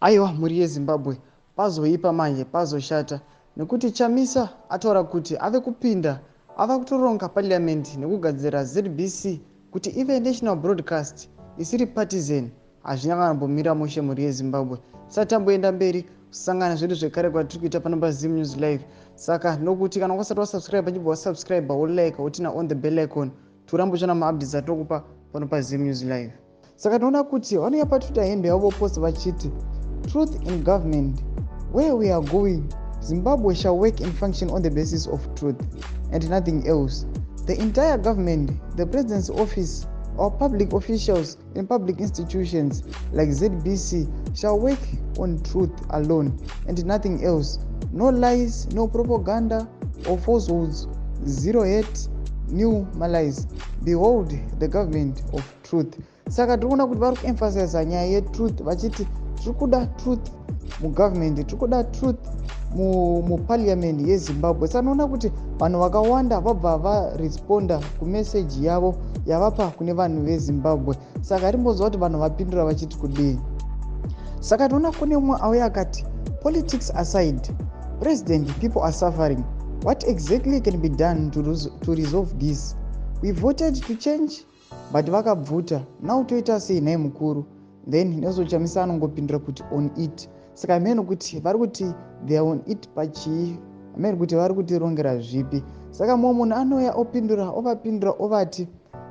Aiwa, mhuri yeZimbabwe, pazoipa manje, pazoshata nekuti Chamisa ataura kuti ave kupinda, ava kutoronga parliament nekugadzira ZBC kuti ive national broadcast isiri partisan. Hazvina kana kumbomira mushe, mhuri yeZimbabwe. Sati tamboenda mberi, kusangana zvedu zvekare kwatiri kuita pano paZim News Live. Saka nokuti kana wasati wasubscribe, achibva wasubscribe, wolike, woturn on the bell icon, tiurambe uchiona maupdates atinokupa pano paZim News Live. Saka tinoona kuti vanouya paTwitter handle yavo, vopost vachiti, "Truth in government. Where we are going, Zimbabwe shall work and function on the basis of truth and nothing else. The entire government, the president's office, our public officials in public institutions like ZBC shall work on truth alone and nothing else. No lies, no propaganda or falsehoods, zero hate, new malice. Behold the government of truth." Saka tiri kuona kuti vari kuemphasiza nyaya yetruth, vachiti tiri kuda truth mugovernment, tiri kuda truth muparliament yeZimbabwe. Saka noona kuti vanhu vakawanda vabva varesponda kumeseji yavo yavapa kune vanhu veZimbabwe. Saka rimbonzwa kuti vanhu vapindura vachiti kudii. Saka tinoona kune mumwe auya akati, "Politics aside, President, people are suffering. What exactly can be done to resolve this? We voted to change, but vakabvuta. Now toita sei nhai mukuru?" Then Nelson Chamisa anongopindura kuti, "On it." Saka hamene kuti vari kuti they are on it pachii, hamene kuti vari kutirongera zvipi. Saka mumwe munhu anouya opindura, ovapindura, ovati,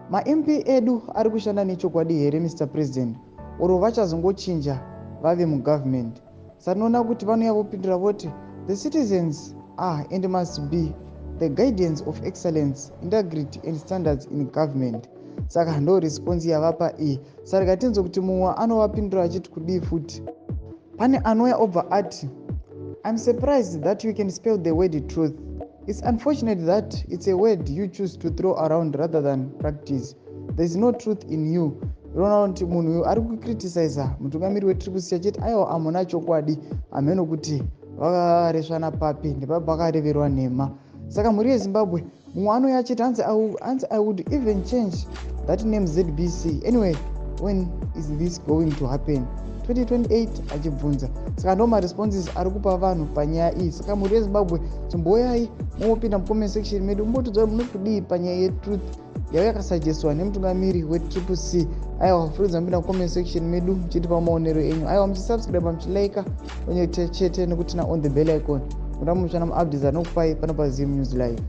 "MaMP edu ari kushanda nechokwadi here, Mr President, or vachazongochinja vave mugovernment?" Saka tinoona kuti vanouya vopindura voti, "The citizens are and must be the guidance of excellence, integrity and standards in government." Saka ndo response yavapa iyi. Saka rega kuti mumwe anovapindura achiti kudii futi. Pane anouya obva ati, "I'm surprised that you can spell the word truth. It's unfortunate that it's a word you choose to throw around rather than practice. There is no truth in you." Unoona kuti munhu uyu ari kucriticiza mutungamiri weTriple C achiti aiwa, hamuna chokwadi. Hameno kuti vakaresvana papi, ndepapi vakareverwa nhema. Saka mhuri yeZimbabwe, mumwe anouya achiti, hanzi, "I would even change that name ZBC. Anyway, when is this going to happen? 2028?" Achibvunza. Saka ndo maresponses ari kupa vanhu panyaya iyi. Saka mhuri yeZimbabwe, chimboyai mumopinda mucomment section medu, mumbotudza kuti munokudii panyaya yetruth yava yakasuggestwa nemutungamiri weTriple C. Aiwa, furudza mupinda mucomment section medu muchitipa maonero enyu. Aiwa, muchisubscribe, muchilike onye chete nekuturn on the bell icon, murambe muchiona maupdates anokupai pano paZim News Live.